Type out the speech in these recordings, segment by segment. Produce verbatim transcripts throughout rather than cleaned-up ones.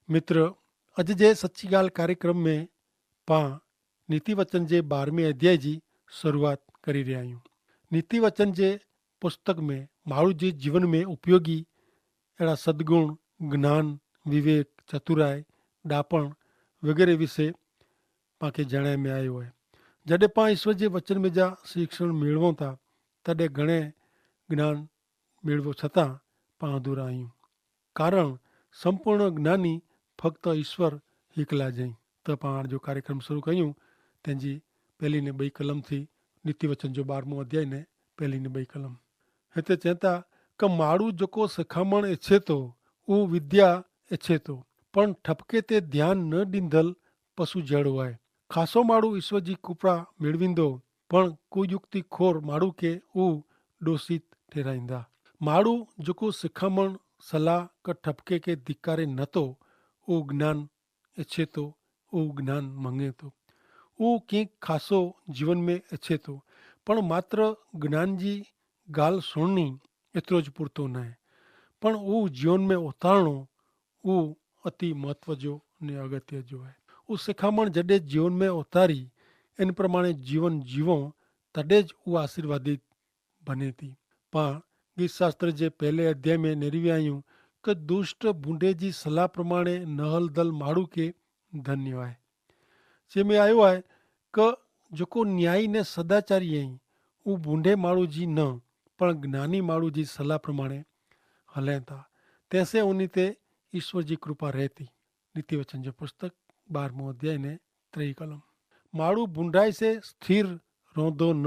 મિત્ર, અજ જે સચ્ચી ગાલ કાર્યક્રમ મેં પાં નીતિવચન જે બારમે અધ્યાય જી શરૂઆત કરી રહ્યા હૈં. નીતિવચન જે પુસ્તક મેં માણૂ જે જીવન મેં ઉપયોગી એડા સદગુણ, જ્ઞાન, વિવેક, ચતુરાઈ, ડાપણ વગેરે વિશે પાંકે જણાય મેં આયો હૈ. જડે પાં ઈસ્વર જે વચન મેં જા શિક્ષણ મેળવો થા, તદે ઘણે જ્ઞાન મેળવો છતાં પાં અધૂરા આયું. કારણ સંપૂર્ણ જ્ઞાની ફક્ત ઈસ્વર હિકલા જઈ. તો પાં જો કાર્યક્રમ શરૂ કહ્યું તેની પહેલી ને બઈ કલમ થી. નીતિવચન જો બારમો અધ્યાય ને પહેલી ને બઈ કલમ હેતા ચેતા, કે માડૂ જોકો સિખામણ એછે તો ઉહ વિદ્યા એછે તો, પણ ઠપકે તે ધ્યાન ન દીંધલ પશુ જેડો આય. ખાસો માડૂ ઈસ્વર જી કૃપા મેળવીંદો, પણ કુયુક્તિ ખોર માડૂ કે ઉહ દોષિત ઠેરાઈંદા. માડૂ જોકો સિખામણ સલાહ કે ઠપકે કે ધિક્કારે નતો, ઉહ જ્ઞાન એછે તો, ઉહ જ્ઞાન મંગે તો, ઉહ કિંક ખાસો જીવન મેં એછે તો. પણ માત્ર જ્ઞાન જી ગાલ સુણની એતરો જ પૂરતો નાય, પણ ઉહ જીવન મેં ઓતારણો ઉહ અતિ મહત્વ જો ને અગત્ય જો હૈ. ઉહ સિખામણ જડે જીવન મેં ઓતારી એન પ્રમાણે જીવન જીવો, તદે જ ઉહ આશીર્વાદિત બને તી. પાં ગીતશાસ્ત્ર જે પહેલે અધ્યાય મેં નેરવી આયું, કે દુષ્ટ ભૂંડે જી સલાહ પ્રમાણે નહલદલ માડૂ કે ધન્ય આય. જે મેં આયો આય, કે જોકો ન્યાયી ને સદાચારી અહીં ઉં ભૂંડે માડૂ જી ન, પણ જ્ઞાની માડૂ જી સલાહ પ્રમાણે હલે તા, તેસે ઉની તે ઈસ્વર જી કૃપા રહેતી. નીતિવચન જો પુસ્તક બારમો અધ્યાય ને ત્રેય કલમ. માડૂ ભૂંડાઈ સે સ્થિર રોંધો ન,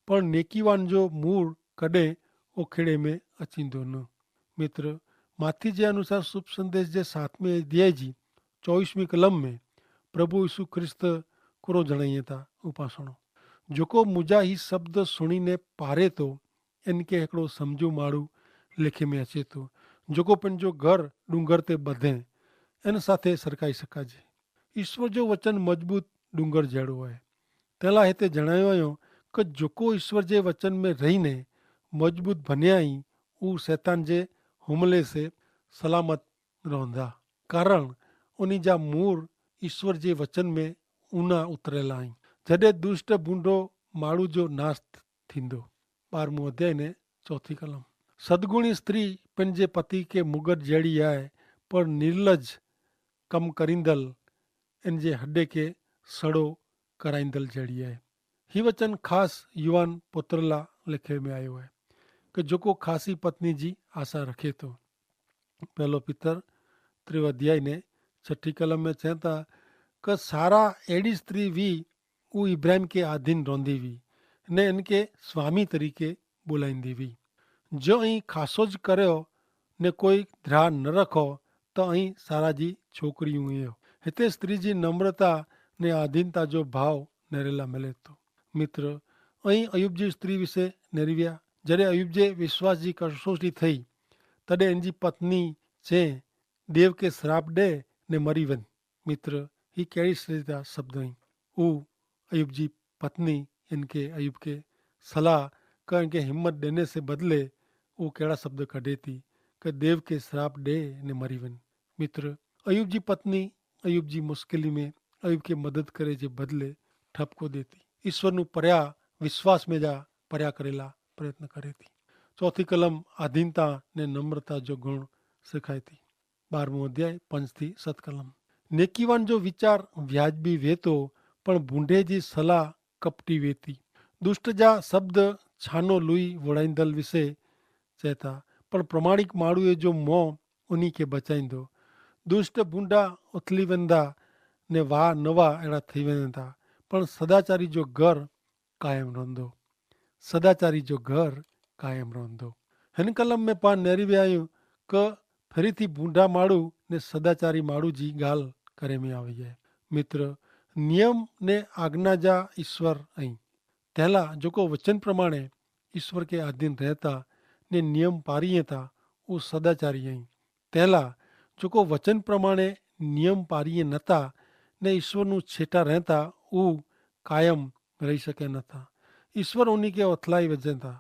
પણ નેકીવાન જો મૂળ કડે ઓખેડે મેં અચીંદો ન. મિત્ર, માથી જે અનુસાર શુભ સંદેશ જે સાતમે અધ્યાય જી ચોવીસમી કલમ મેં પ્રભુ ઈસુ ખ્રિસ્ત કુરો જણાઈ થા ઉપાસણો, જોકો મુજા હી શબ્દ સુણીને પારે તો એન કે હેકડો સમઝુ માડૂ લેખે મેં અચે તો, જોકો પણ જો ઘર ડુંગર તે બધે એન સાથે સરકાઈ સકાજે. ઈસ્વર જો વચન મજબૂત ડુંગર જેડો હૈ. તેલા હેતે જણાયો અયો, કે જોકો ઈસ્વર જે વચન મેં રહી ને મજબૂત ભન્યા હી ઉહ સૈતાન જે હુમલે સે સલામત રોંધા. કારણ ઉની જા મૂર ઈસ્વર જે વચન મેં ઉના ઉતરેલા હી. જડે દુષ્ટ ભૂંડો માડૂ જો નાસ થીંદો. બારમું અધ્યાય ને ચોથી કલમ. સદગુણી સ્ત્રી પેનજે પતિ કે મુગટ જેડી આય, પણ નિર્લજ કમ કરીંદલ એનજે હડે કે સડો કરાઈંદલ જેડી આય. હી વચન ખાસ યુવાન પોતરલા લેખે મેં આયો હૈ, કે જોકો ખાસી પત્ની જી આશા રખે તો. પહેલો પિતર ત્રિવ અધ્યાય ને છઠી કલમ મેં ચેતા, કે સારા એડી સ્ત્રી વી ઉહ ઇબ્રાહિમ કે આધીન રોંધી વી ને એનકે સ્વામી તરીકે બોલાઈંદી વી. જો અહીં ખાસો જ કર્યો ને કોઈ ધ્રાન ન રખો, તો અહીં સારા જી છોકરી ઉં યો. હેતે સ્ત્રી જી નમ્રતા ને આધીનતા જો ભાવ નેરેલા મલેતો. મિત્ર, અહીં અયૂબ જી સ્ત્રી વિશે નેરવ્યા. જડે અયૂબ જે વિશ્વાસ જી કસોટી થઈ, તદે એનજી પત્ની ચે દેવ કે શ્રાપ દે ને મરી વન. મિત્ર, હી કેડી સજેતા શબ્દ હૈં. ઉહ અયૂબ જી પત્ની એનકે અયૂબ કે સલાહ કે એનકે હિંમત દેને સે બદલે ઉહ કેડા શબ્દ કઢેતી, કે દેવ કે શ્રાપ દે ને મરી વન. મિત્ર, અયૂબ જી પત્ની અયૂબ જી મુશ્કેલી મેં અયૂબ કે મદદ કરે જે બદલે ઠપકો દેતી, ઈસ્વરનું પર્યા વિશ્વાસ મેં જા પર્યા કરેલા પ્રયત્ન કરેતી. ચોથી કલમ આધીનતા ને નમ્રતા જો ગુણ સિખાયતી. બારમું અધ્યાય પંચથી સત કલમ. નેકીવાન જો વિચાર વ્યાજબી વેતો, પણ ભૂંડે જી સલાહ કપટી વેતી. દુષ્ટ જા શબ્દ છાનો લુઈ વડાઈંદલ વિશે ચેતા, પણ પ્રમાણિક માળુએ જો મોં ઉની કે બચાઈંદો. દુષ્ટ ભૂંડા ઉથલી વેંદા ને વાહ નવા એડા થઈ વેંદા, પણ સદાચારી જો ઘર કાયમ રોંધો. સદાચારી જો ઘર કાયમ રોંધો. હેન કલમ મેં પાં નેરી વ્યાયું કે ફરીથી ભૂંડા માળુ ને સદાચારી માળુ જી ગાલ કરે મેં આવે હૈ. મિત્ર, નિયમ ને આજ્ઞા જા ઈસ્વર અહીં. તેલા જોકો વચન પ્રમાણે ઈસ્વર કે આધીન રહેતા ને નિયમ પારી હતા, ઉસ સદાચારી અહીં. તેલા જોકો વચન પ્રમાણે નિયમ પારી નતા ને ઈસ્વરનું છેટા રહેતા, ઉસ કાયમ રહી શકે નતા. ઈસ્વર ઉની કે ઓથલાઈ વજેતા.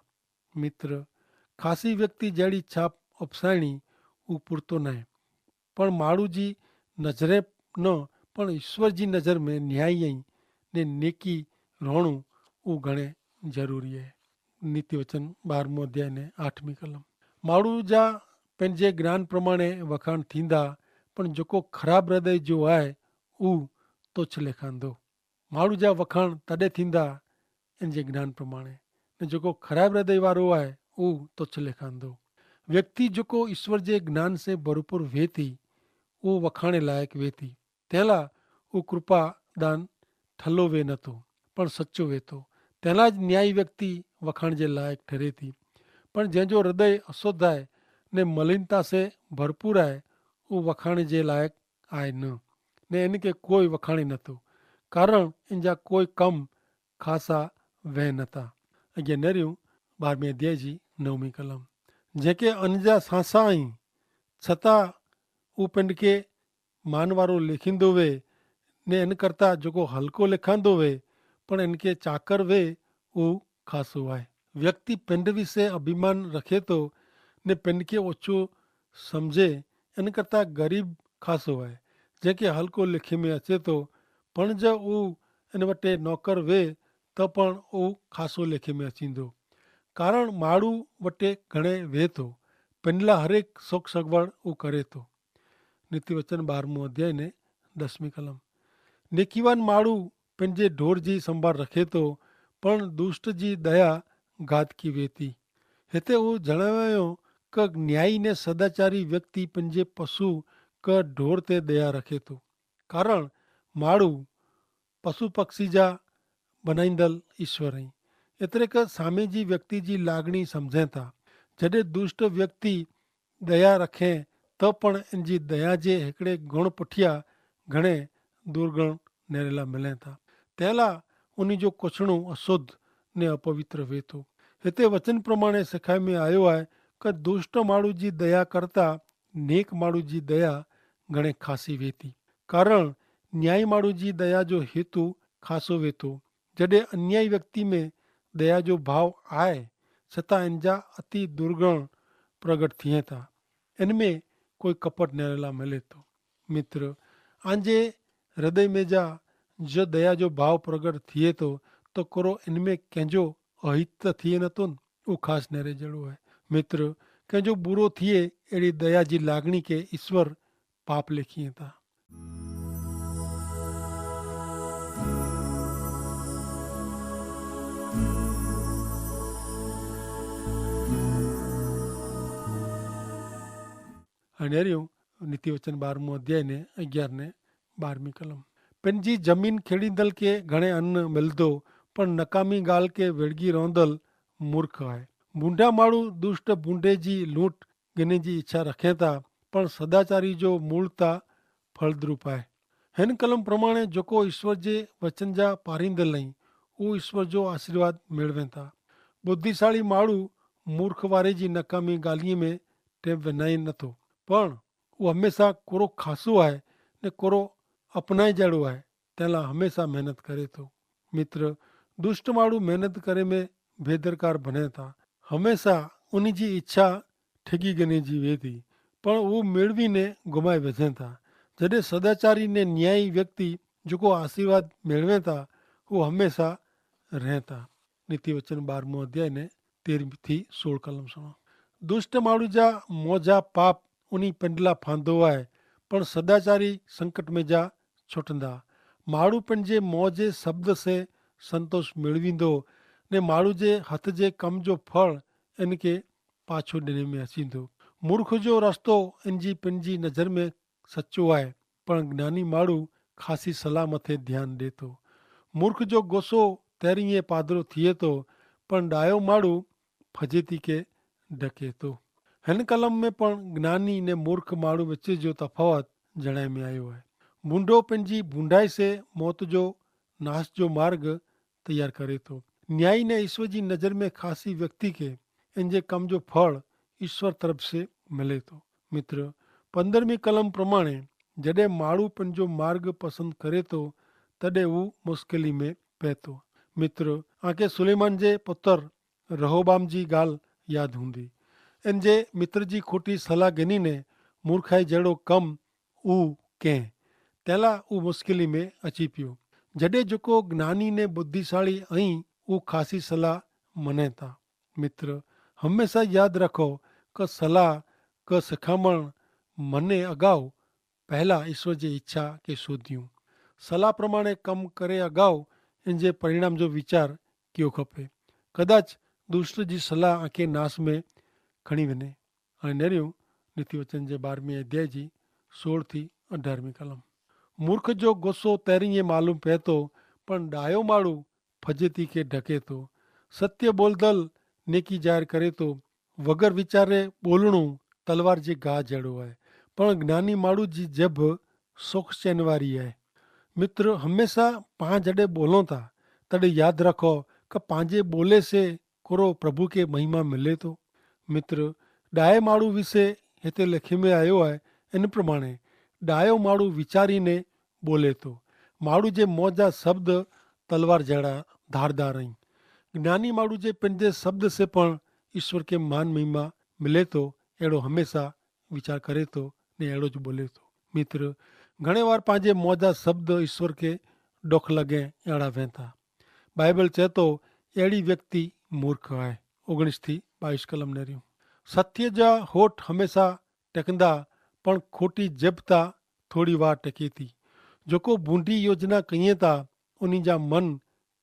મિત્ર, ખાસી વ્યક્તિ જેડી છાપ અપસાયણી ઉપૂરતો નાય, પણ માડૂ જી નજરે ન પણ ઈસ્વર જી નજર મેં ન્યાયી અહીં ને નેકી રોણું ઉં ઘણે જરૂરી હૈ. નીતિ વચન બારમું અધ્યાય ને આઠમી કલમ. માણુ જા પન જે જ્ઞાન પ્રમાણે વખાણ થીંદા પણ જોકો ખરાબ હૃદય જો આય ઉં તોછ લેખાંદો. માણુ જા વખાણ તદે થીંદા એન જે જ્ઞાન પ્રમાણે ને જોકો ખરાબ હૃદય વારો આય ઉં તોછ લેખાંદો. વ્યક્તિ જોકો ઈસ્વર જે જ્ઞાન સે ભરપૂર વેતી ઉં વખાણે લાયક વેતી તેલા ઉં કૃપાદાન ઠલો વે નતો પણ સચો વેતો તેલા જ ન્યાયી વ્યક્તિ વખાણ જે લાયક ઠરેતી. પણ જેન જો હૃદય અસોધાય ને મલિનતા સે ભરપૂર આય ઉં વખાણે જે લાયક આય ન ને એન કે કોઈ વખાણે નતો કારણ એન જા કોઈ કમ ખાસા વહ નતા. અગિયા નર્યું બારમે અધ્યાય જી નવમી કલમ. જેકે અન જા સાંસા અહીં છતાં ઉપન કે માનવારો લેખીંદો વે ને એન કરતા જોકો હલકો લેખાંદો વે પણ એન કે ચાકર વે ઉં ખાસો આય. વ્યક્તિ પંડ વિશે અભિમાન રખે તો ને પંડ કે ઓછો સમઝે એન કરતા ગરીબ ખાસો આય. જેન કે હલકો લેખે મેં અચે તો પણ જો ઉં એન વટે નોકર વે તો પણ ઉં ખાસો લેખે મેં અચીંદો. કારણ માડૂ વટે ઘણે વે તો પંડલા હરેક સોક સગવડ ઉં કરે તો. નીતિ વચન બારમું અધ્યાય ને દસમી કલમ. નેકીવાન માડૂ પન જે ઢોર જી સંભાર રખે તો પણ દુષ્ટ જી દયા ગાત કી વેતી. હેતા ઉં જણાવાયો કે ન્યાયી ને સદાચારી વ્યક્તિ પન જે પશુ કે ઢોર તે દયા રખે તો. કારણ માડૂ પશુ પક્ષી જા બનાઈંદલ ઈસ્વર હૈં. એતરે કે સામે જી વ્યક્તિ જી લાગણી સમઝે થા. જડે દુષ્ટ વ્યક્તિ દયા રખે તો પણ એન જી દયા જે હેકડ઼ે ગણ પઠિયા ઘણે દુર્ગણ નેરેલા મિલે થા. તેલા ઉની જો કોછણો અશુદ્ધ ને અપવિત્ર વેતો. હેતા વચન પ્રમાણે સિખાઈ મેં આયો આય કે દુષ્ટ માડૂ જી દયા કરતા નેક માડૂ જી દયા ઘણે ખાસી વેતી. કારણ ન્યાયી માડૂ જી દયા જો હેતુ ખાસો વેતો. જડે અન્યાયી વ્યક્તિ મેં દયા જો ભાવ આય છતાં એન જા અતિ દુર્ગણ પ્રગટ થિયે થા. એન મેં કોઈ કપટ નેરેલા મિલે તો. મિત્ર, આજે હૃદય મેં જા જો દયા જો ભાવ પ્રગટ થિયે તો તો કોરો એન મેં કેંજો અહિત થિયે નતો ન? ઉં ખાસ નેરે જેડો હૈ. મિત્ર, કેંજો બુરો થિયે એડી દયા જી લાગણી કે ઈસ્વર પાપ લેખી થા. અનેરિયું નીતિ વચન બારમું અધ્યાય ને અગિયાર ને બારમી કલમ. પેનજી જમીન ખેડી દલ કે ઘણે અન્ન મેલદો પણ નકામી ગાલ કે વેડગી રોંદલ મૂર્ખ આય. ભૂંડા માળુ દુષ્ટ ભૂંડે જી લૂંટ ગને જી ઇચ્છા રખેતા પણ સદાચારી જો મૂળતા ફળદ્રૂપ આય. હેન કલમ પ્રમાણે જોકો ઇશ્વર જે વચન જા પારિંદલ અહીં ઉ ઇશ્વર જો આશીર્વાદ મેળવેતા. બુદ્ધિશાળી માળુ મૂર્ખવારે જી નકામી ગાલિયે મેં ટેમ વેનાઈ નથો. પણ ઉ હમેંસા કોરો ખાસો આય ને કોરો અપનાઈ જાડો આય તેલા હમેંસા મહેનત કરે તો. મિત્ર, દુષ્ટ માળુ મહેનત કરે મેં ભેદરકાર ભને તા. હમેંસા ઉની જી ઇચ્છા ઠેગી ગને જી વેતી પણ ઉ મેળવી ને ગુમાઈ વેજે તા. જડે સદાચારી ને ન્યાયી વ્યક્તિ જોકો આશીર્વાદ મેળવે તા ઉ હમેંસા રહેતા. નીતિ વચન બારમો અધ્યાય ને તેર થી સોળ કલમ સુણો. દુષ્ટ માળુ જા મોજા પાપ ઉની પેંડલા ફાંદો આય પણ સદાચારી સંકટ મેં જા છોટંદા. માળુ પેંડજે મોજે શબ્દ સે સંતોષ મેળવીંદો ને માળુ જે હત જે કમ જો ફળ એન કે પાછો દેને મેં હસીંદો. મૂર્ખ જો રસ્તો એન જી પેંડજી નજર મેં સચો આય પણ જ્ઞાની માળુ ખાસી સલાહ મતે ધ્યાન દેતો. મૂર્ખ જો ગોસો તેરી એ પાદરો થિયે તો પણ ડાયો માળુ ફજેતી કે ઢકે તો. હેન કલમ મેં પણ જ્ઞાની ને મૂર્ખ માળુ વચ્ચે જો તફાવત જણાઈ મેં આયો હૈ. ભૂંડો પેનજી ભૂંડાઈ સે મોત જો નાસ જો માર્ગ તૈયાર કરે તો. ન્યાયી ને ઇશ્વર જી નજર મેં ખાસી વ્યક્તિ કે એન જે કમ જો ફળ ઇશ્વર તરફ સે મલે તો. મિત્ર, પંદરમી કલમ પ્રમાણે જડે માળુ પેનજો માર્ગ પસંદ કરે તો તદે ઉ મુશ્કેલી મેં પૈતો. મિત્ર, આંકે સુલેમાન જે પત્ર રહોબામ જી ગાલ યાદ હુંદી. એન જે મિત્ર જી ખોટી સલાહ ગની ને મૂર્ખાઈ જેડો કમ ઉ કહેં તેલા ઉં મુશ્કેલી મેં અચી પ્યો. જડે જોકો જ્ઞાની ને બુદ્ધિશાળી અહીં ઉં ખાસી સલાહ મને તા. મિત્ર, હમેંશા યાદ રાખો કે સલાહ કે સિખામણ મને અગાઉ પહેલા ઈશ્વર જે ઇચ્છા કે શોધ્યું. સલાહ પ્રમાણે કમ કરે અગાઉ એન જે પરિણામ જો વિચાર કયો ખપે. કદાચ દુષ્ટ જી સલાહ આંખે નાશ મેં ખણી વને. અને નેર્યું નીતિ વચન જે બારમી અધ્યાય જી સોળ થી અઢારમી કલમ. મૂર્ખ જો ગોસો તૈરી માલૂમ પહેતો, પણ ડાયો માળું ફજેતી કે ઢકે તો. સત્ય બોલદલ નેકી જાહેર કરે તો. વગર વિચારે બોલણું તલવાર જે ગાહ જેડો હૈ, પણ જ્ઞાની માળું જી જેભ સોખ ચેનવારી હૈ. મિત્ર, હમેંશા પાંજડે બોલો તા તદે યાદ રાખો કે પાંજે બોલે સે કોરો પ્રભુ કે મહિમા મિલે તો. મિત્ર, ડાયે માળુ વિશે હેતે લેખી મેં આયો હૈ. એન પ્રમાણે ડાયો માળુ વિચારી ને બોલે તો. માળુ જે મોજા શબ્દ તલવાર જેડા ધારદાર અહીં. જ્ઞાની માળુ જે પંજે શબ્દ સે પણ ઈશ્વર કે માન મહિમા મિલે તો એડો હમેંશા વિચાર કરે તો ને એડો જ બોલે તો. મિત્ર, ઘણે વાર પાંજે મોજા શબ્દ ઈશ્વર કે ડોખ લગે એડા વેતા. બાઈબલ ચેતો એડી વ્યક્તિ મૂર્ખ હૈ. ઓગણીસ થી બાઈસ કલમ નર્યું. સત્ય જા હોઠ હમેંશા ટેકંદા, પણ ખોટી જેબતા થોડી વાર ટેકે થી. જોકો ભૂંડી યોજના કહિયે તા ઉની જા મન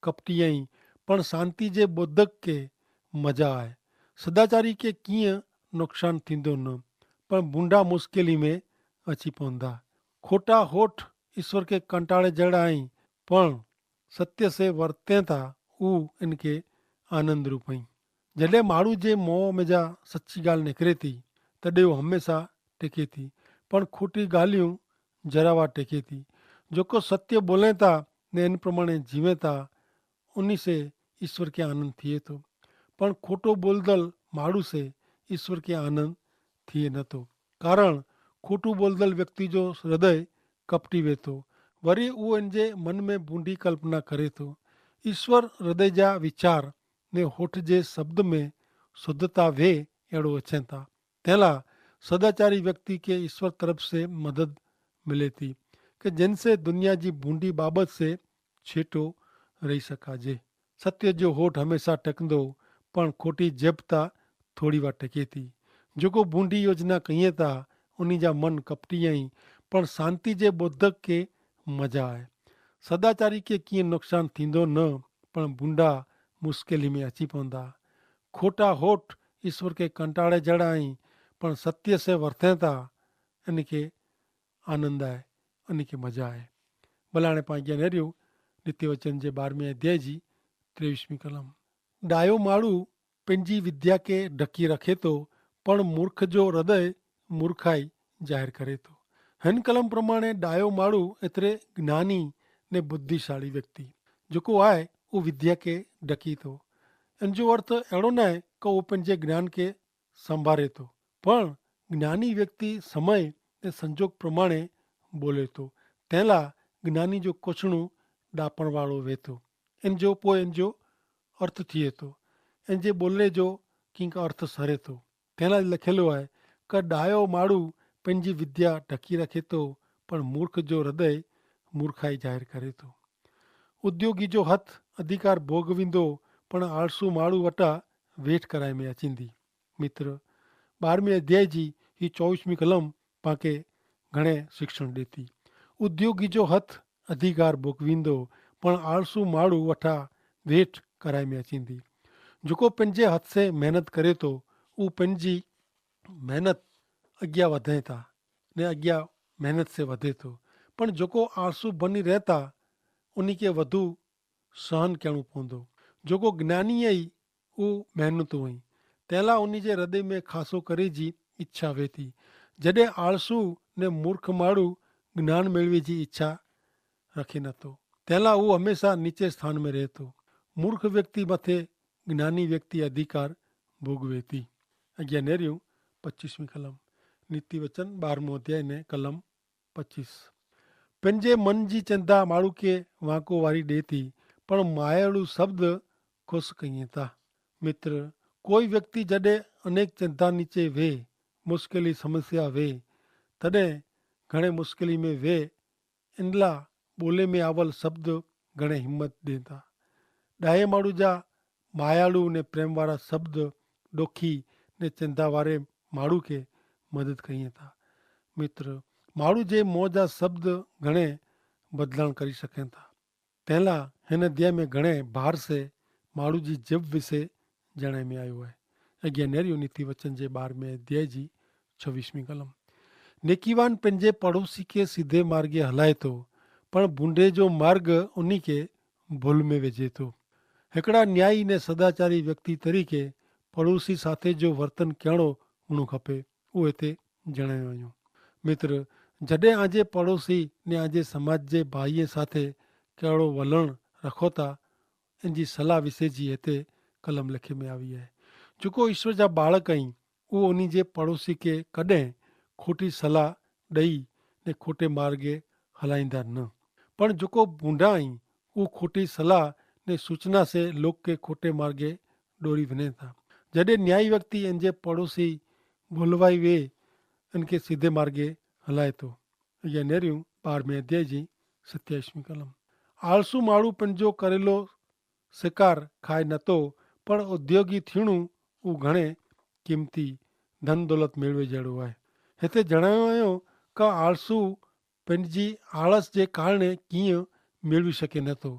કપટી આઈ, પણ શાંતિ જે બોધક કે મજા આય. સદાચારી કે કિયા નુકસાન થીંદો ન, પણ ભૂંડા મુશ્કેલી મેં અચી પોંદા. ખોટા હોઠ ઈશ્વર કે કંટાળે જેડા આઈ, પણ સત્ય સે વર્તે તા ઉ એનકે આનંદરૂપ હૈં. જડે માણુ જે મોં મેં જા સચ્ચી ગાલ નેકરે થી તદે ઉ હમેંશા ટેકે થી, પણ ખોટી ગાલિયું જરાવા ટેકે થી. જોકો સત્ય બોલે તા ને એન પ્રમાણે જીવે તા ઉની સે ઈશ્વર કે આનંદ થિયે તો. પણ ખોટો બોલદલ માણુ સે ઈશ્વર કે આનંદ થિયે નતો. કારણ ખોટું બોલદલ વ્યક્તિ જો હૃદય કપટી વેતો, વરી ઉ એન જે મન મેં ભૂંડી કલ્પના કરે તો. ઈશ્વર હૃદય જા વિચાર ને હોઠ જે શબ્દ મેં શુદ્ધતા વે એડો અછેતા. તેલા સદાચારી વ્યક્તિ કે ઈશ્વર તરફ સે મદદ મિલે તી, કે જેન સે દુનિયા જી ભૂંડી બાબત સે છેટો રહી સકાજે. સત્ય જો હોઠ હમેંશા ટકંદો, પણ ખોટી જેબતા થોડી વાર ટકે તી. જોકો ભૂંડી યોજના કહિયે તા ઉની જા મન કપટી આઈ, પણ શાંતિ જે બોધક કે મજા આય. સદાચારી કે કિયા નુકસાન થીંદો ન, પણ ભૂંડા મુશ્કેલી મેં અચી પોંદા. ખોટા હોઠ ઈશ્વર કે કંટાળે જેડા આઈ, પણ સત્ય સે વર્તે તા એન કે આનંદ આય, અની કે મજા આય. ભલાણે પાંગ્યા નેર્યો નિત્યવચન જે બારમે અધ્યાય જી ત્રેવીસમી કલમ. ડાયો માળુ પેનજી વિદ્યા કે ઢકી રખે તો, પણ મૂર્ખ જો હૃદય મૂર્ખાઈ જાહેર કરે તો. હેન કલમ પ્રમાણે ડાયો માળુ એતરે જ્ઞાની ને બુદ્ધિશાળી વ્યક્તિ જોકો આય ઉ વિદ્યા કે ઢકી તો. એન જો અર્થ એડો નાય કે ઉપને જે જ્ઞાન કે સંભારે તો, પણ જ્ઞાની વ્યક્તિ સમય ને સંજોગ પ્રમાણે બોલે તો. તેલા જ્ઞાની જો કોછણું ડાપણ વાળો વેતો. એન જો પોય એન જો અર્થ થિયે તો. એન જે બોલે જો કિંક અર્થ સરે તો. તેલા લખેલો આય કે ડાયો માળુ પેનજી વિદ્યા ઢકી રાખે તો, પણ મૂર્ખ જો હૃદય મૂર્ખાઈ જાહેર કરે તો. ઉદ્યોગી જો હત અધિકાર ભોગવિંદો, પણ આળસુ માળુ વટા વેઠ કરાઈ મેં અચિંદી. મિત્ર, બારમી અધ્યાય જી હી ચોવીસમી કલમ પાંકે ઘણે શિક્ષણ દેતી. ઉદ્યોગી જો હત અધિકાર ભોગવિંદો, પણ આળસુ માળુ વટા વેઠ કરાઈ મેં અચિંદી. જોકો પેનજે હત સે મહેનત કરે તો ઉ પેનજી મહેનત અગિયા વધે તા ને અગિયા મહેનત સે વધે તો. પણ જોકો આળસુ બની રહેતા ઉની કે વધુ સહન કહેણું પોંદો. જોકો જ્ઞાની હૈ ઉ મહેનતુ હૈ, તેલા ઉની જે હૃદય મેં ખાસો કરે જી ઇચ્છા વેતી. જડે આળસુ ને મૂર્ખ માળુ જ્ઞાન મેળવી જી ઇચ્છા રખે નતો, તેલા ઉ હમેંશા નીચે સ્થાન મેં રહેતો. મૂર્ખ વ્યક્તિ મતે જ્ઞાની વ્યક્તિ અધિકાર ભોગવે તી. અજ્ઞા નેર્યું પચ્ચીસમી કલમ. નીતિ વચન બારમો અધ્યાય ને કલમ પચ્ચીસ. પેનજે મન જી ચેંધા માળુ કે વાંકો વારી દેતી, પણ માયાળુ શબ્દ ખુશ કહિયે તા. મિત્ર, કોઈ વ્યક્તિ જડે અનેક ચેંધા નીચે વે, મુશ્કેલી સમસ્યા વે, તદે ઘણે મુશ્કેલી મેં વે, ઇનલા બોલે મેં આવલ શબ્દ ઘણે હિંમત દેતા. ડાયે માણુ જા માયાળુ ને પ્રેમવારા શબ્દ ડોખી ને ચેંધાવારે માણુ કે મદદ કહિયે થા. મિત્ર, માણુ જે મોં જા શબ્દ ઘણે બદલાણ કરી શકેતા. તેલા હેન અધ્યાય મેં ઘણે ભાર સે માણુ જી જેબ વિશે જણાઈ મેં આયુ હૈ. અજ્ઞાનેરિયો નીતિ વચન જે બાર મેં અધ્યાય જી છવીસ મી કલમ. નેકીવાન પંજે પડોશી કે સીધે માર્ગે હલાય તો, પણ ભૂંડે જો માર્ગ ઉની કે ભૂલ મેં વેજે તો. હેકડા ન્યાયી ને સદાચારી વ્યક્તિ તરીકે પડોશી સાથે જો વર્તન કહેણો ઉણું ખપે, ઉ હેતે જણાયો અયો. મિત્ર, જડે આજે પડોશી ને આજે સમાજ જે ભાઈએ સાથે કહેણો વલણ રખોતા, એનજી સલાહ વિશે જી હેતે કલમ લેખે મેં આવી હૈ. જોકો ઈશ્વર જા બાળક અહીં, ઉ ઉની જે પડોશી કે કદે ખોટી સલાહ દઈ ને ખોટે માર્ગે હલાઈંદા ન. પણ જોકો ભૂંડા અહીં, ઉ ખોટી સલાહ ને સૂચના સે લોક કે ખોટે માર્ગે ડોરી વને થા. જડે ન્યાયી વ્યક્તિ એન જે પડોશી ભોલવાઈ વે, એન કે સીધે માર્ગે હલાય તો. યહ નેર્યું બાર મેં અધ્યાય જી સત્યાઈસ મી કલમ. આળસુ માળુ પન જો કરેલો સિકાર ખાય નતો, પણ ઉદ્યોગી થીણું ઉં ઘણે કિંમતી ધન દોલત મેળવે જેડો આય. હેતે જણાયો આયો કા આળસુ પન જી આળસ જે કારણે કિંય મેળવી શકે નતો,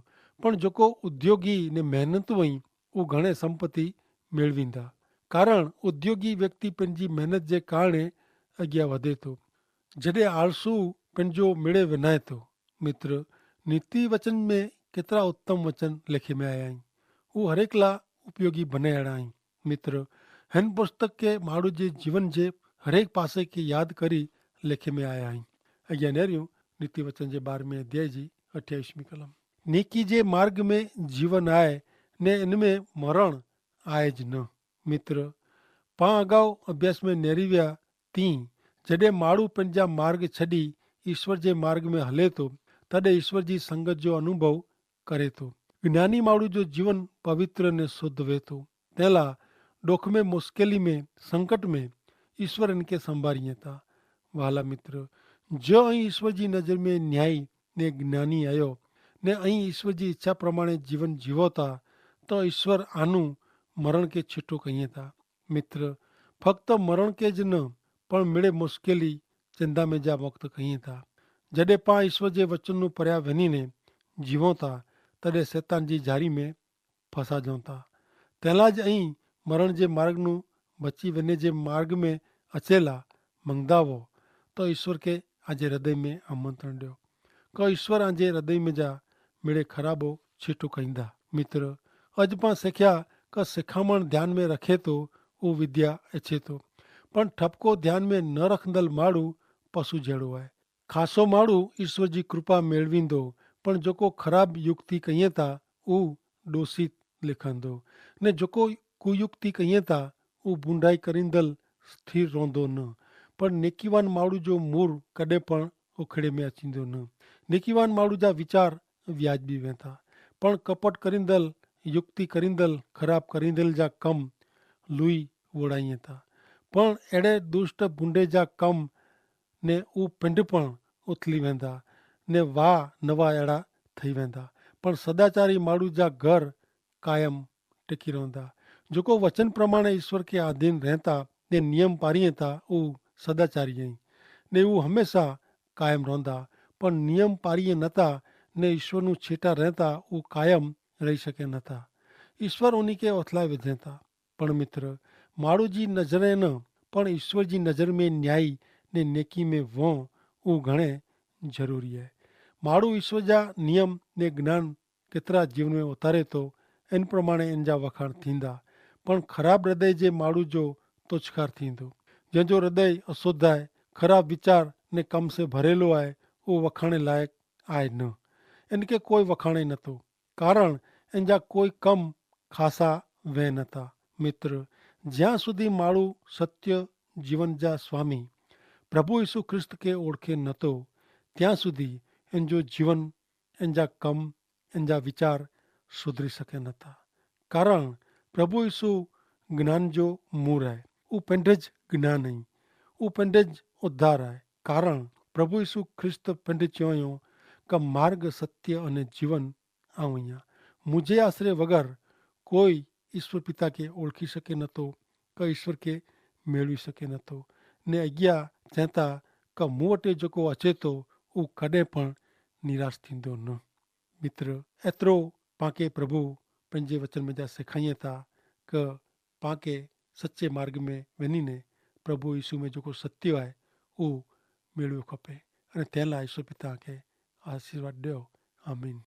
પણ જોકો ઉદ્યોગી ને મહેનત વય ઉં ઘણે સંપત્તિ મેળવીંદા. કારણ ઉદ્યોગી વ્યક્તિ પન જી મહેનત જે કારણે અગિયા વધે તો, જડે આળસુ પન જો મેળે વેનાય તો. મિત્ર, નીતિ વચન મેં કેતરા ઉત્તમ વચન લેખે મેં આયા હૈં. ઉહ હરેકલા ઉપયોગી ભને એડા હૈં. મિત્ર, હેન પુસ્તક કે માડૂ જે જીવન જે હરેક પાસે કે યાદ કરી લેખે મેં આયા હૈં. અજ્ઞાનેર્યું નીતિ વચન જે બાર મેં અધ્યાય જી અઠ્યાઈસ મી કલમ. નેકી જે માર્ગ મેં જીવન આય, ને એન મેં મરણ આય જ ન. મિત્ર, પાં અગાઉ અભ્યાસ મેં નેરીવ્યા તી, જડે માડૂ પન જા માર્ગ છડી ઈશ્વર જે માર્ગ મેં હલે તો, તદે ઈશ્વર જી સંગત જો અનુભવ કરે તો. જ્ઞાની માડૂ જો જીવન પવિત્ર ને શુદ્ધ વે તો. તેલા ડોખ મેં મુશ્કેલી મેં સંકટ મેં ઈશ્વર એન કે સંભારી હતા. વહાલા મિત્ર, જો અહીં ઈશ્વર જી નજર મેં ન્યાયી ને જ્ઞાની આયો, ને અહીં ઈશ્વર જી ઇચ્છા પ્રમાણે જીવન જીવો તા, તો ઈશ્વર આનું મરણ કે છીટો કહિયે તા. મિત્ર, ફક્ત મરણ કે જ ન, પણ મેળે મુશ્કેલી ચિંદા મેં જા વક્ત કહિયે તા. જડે પાં ઈશ્વર જે વચનનું પર્યા વેની ને જીવો તા, તદે સેતાન જી જારી મેં ફસાજો તા. તેલા જ અહીં મરણ જે માર્ગનું બચી વેને જે માર્ગ મેં અચેલા મંગદા વો, તો ઈશ્વર કે આજે હૃદય મેં આમંત્રણ દ્યો. કો ઈશ્વર આજે હૃદય મેં જા મેળે ખરાબો છીટો કહીંદા. મિત્ર, અજ પાં સિખ્યા કો સિખામણ ધ્યાન મેં રખે તો ઉહ વિદ્યા એછે તો, પણ ઠપકો ધ્યાન મેં ન રખંદલ માડૂ પશુ જેડો આય. ખાસો માડૂ ઈશ્વર જી કૃપા મેળવીંદો, પણ જોકો ખરાબ યુક્તિ કહિયે તા ઉહ દોષિત લેખાંદો, ને જોકો કુયુક્તિ કહિયે તા ઉહ ભૂંડાઈ કરીંદલ સ્થિર રોંધો ન. પણ નેકીવાન માડૂ જો મૂર કદે પણ ઉખડે મેં અચીંદો ન. નેકીવાન માડૂ જા વિચાર વ્યાજબી વેતા, પણ કપટ કરીંદલ, યુક્તિ કરીંદલ, ખરાબ કરીંદલ જા કમ લુઈ વોડાઈ તા. પણ એડે દુષ્ટ ભૂંડે જા કમ ને ઉં પિંડ પણ ઉથલી વેંદા, ને વા નવા એડા થઈ વેંદા. પણ સદાચારી માડૂ જા ઘર કાયમ ટેકી રોંધા. જોકો વચન પ્રમાણે ઈશ્વર કે આધીન રહેતા ને નિયમ પારી તા ઉં સદાચારી હૈં, ને ઉં હમેંશા કાયમ રોંધા. પણ નિયમ પારી નતા ને ઈશ્વરનું છેટા રહેતા ઉં કાયમ રહી શકે નતા. ઈશ્વર ઉની કે ઓથલાઈ વેધેતા. પણ મિત્ર, માડૂ જી નજરે ન, પણ ઈશ્વર જી નજર મેં ન્યાયી ને નેકી મેં વોં ઉં ઘણે જરૂરી હૈ. માડૂ ઈશ્વર જા નિયમ ને જ્ઞાન કેતરા જીવન મેં ઉતારે તો, એન પ્રમાણે એન જા વખાણ થીંદા. પણ ખરાબ હૃદય જે માડૂ જો તોછકાર થીંદો. જેન જો હૃદય અસોધાય ખરાબ વિચાર ને કમ સે ભરેલો આય, ઉં વખાણે લાયક આય ન. એન કે કોઈ વખાણે નતો, કારણ એન જા કોઈ કમ ખાસા વૈન હતા. મિત્ર, જ્યાં સુધી માડૂ સત્ય જીવન જા સ્વામી પ્રભુ ઈસુ ખ્રિસ્ત કે ઓળખે નતો, ત્યાં સુધી એન જો જીવન, એન જા કમ, એન જા વિચાર સુધરી શકે નતા. કારણ પ્રભુ ઈસુ જ્ઞાન જો મૂર હૈ. ઉપેંધે જ જ્ઞાન હૈ, ઉપેંધે જ ઉદ્ધાર હૈ. કારણ પ્રભુ ઈસુ ખ્રિસ્ત પંડિત ચોયો, કે માર્ગ સત્ય અને જીવન આવ હિયા. મુઝે આશરે વગર કોઈ ઈસ્વર પિતા કે ઓળખી શકે નતો, કે ઈસ્વર કે મેળવી શકે નતો. ને અગિયા ચેતા, કે મુવટે જોકો અચેતો ઉં કદે પણ નિરાશ થીંદો ન. મિત્ર, એતરો પાંકે પ્રભુ પંજે વચન મેં જા સેખાઈ થા, કે પાંકે સચ્ચે માર્ગ મેં વેની ને પ્રભુ ઈસુ મેં જોકો સત્ય આય ઉં મેળવી ખપે. અને તેલા ઈસુ પિતા કે આશીર્વાદ દેવ. આમીન.